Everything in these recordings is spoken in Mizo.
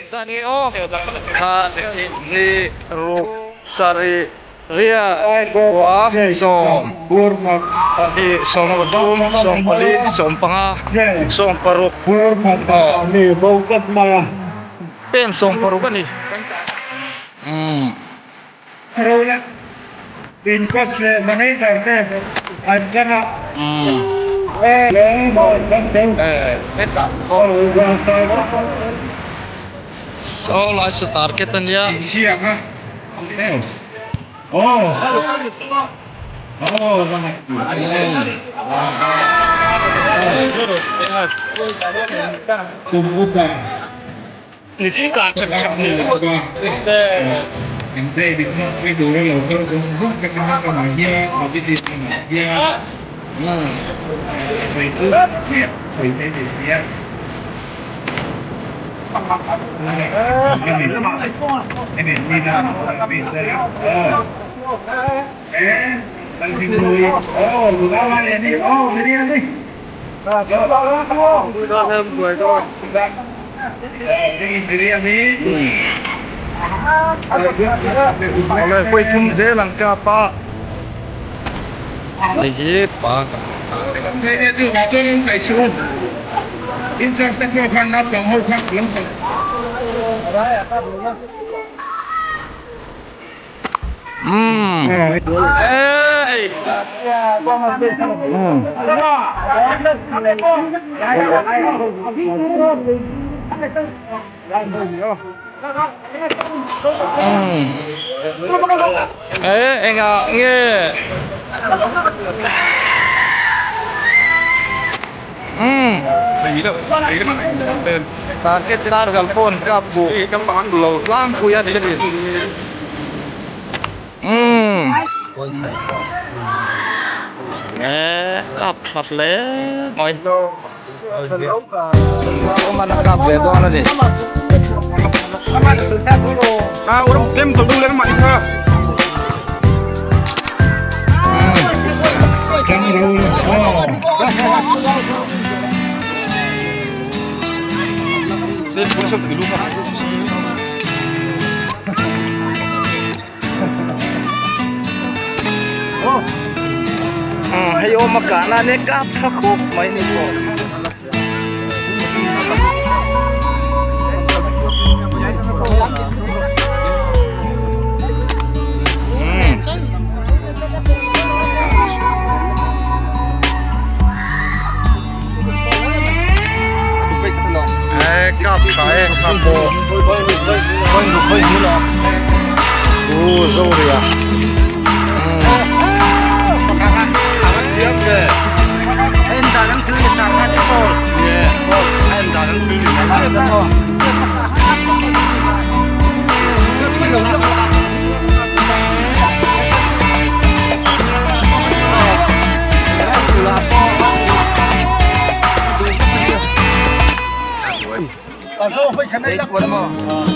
Khat, hnih, ruk, sarih, riat, kua, sawm, pahnih, sawmpathum, sawmpali, sawmpanga, sawmparuk, aw, pen sawmparuk a ni. Umm. Saw lai saw target a nia. Awle pawi thum zel ang kap a hei hi pa Umm ei umm e engah nge umm target circle pawn kap buh lo tlangpui a ni. Umm e kap tha hle mai awm a kap ve dawn a ni. Hei awm a kahna ania kap tha khawp mai ni pawh. Kap tha e kap pawh u Zoria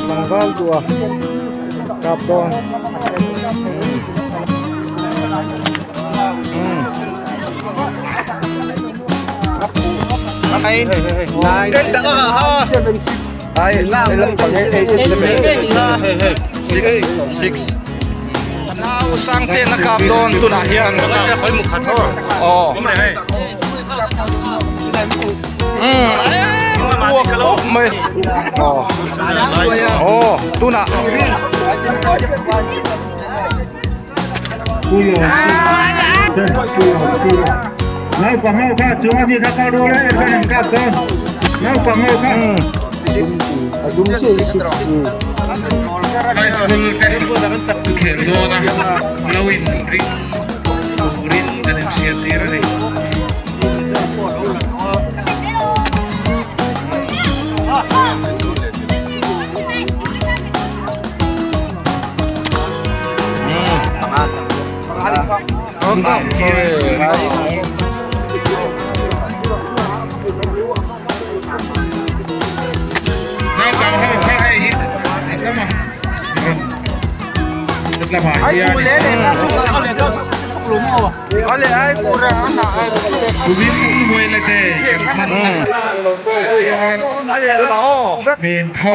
Tlangval tua kap dawn Nau sang ten a kap dawn tunah hian aw umm khawp mai aw aw tunah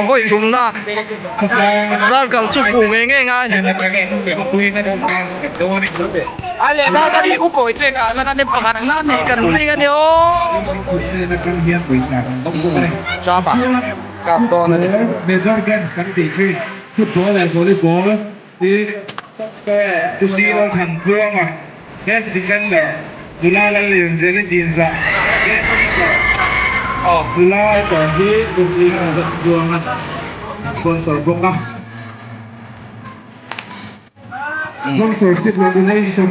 Vawi thumna zarkal chu fuh ngei ngei ngai. Kap dawn a ni. Major games kan tih thin football leh volleyball hi Tusilo Thantluanga best defender nula Lallianzeli Chinzah best keeper nula erawh hi Tusilo Thantluanga sponsor bawk a. Sponsorship leh donation.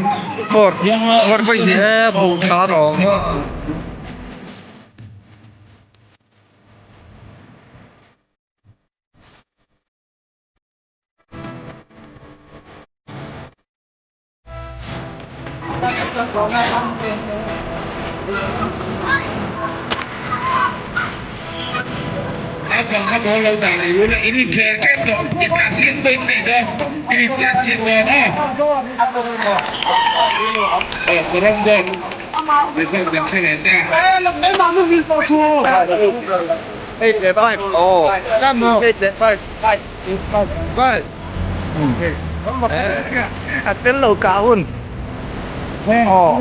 Naupang kha ball lo dah leh ula in inkhel tep tawh i tlanchhiat pawh in nei dawn in intlanchhiat dawn a aw ka ram dawn result kan hre ve ta. A tel lo kah hun aw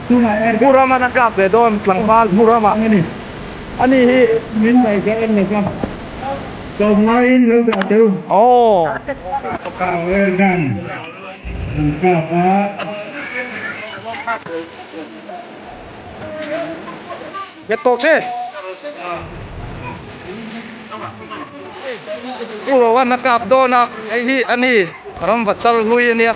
tunah Pu Raman a kap ve dawn tlangval Pu Rama ani hi aw. Nghet tawh che. Pu Rohan a kap dawn a, hei hi a ni ramva chal hlui a nia.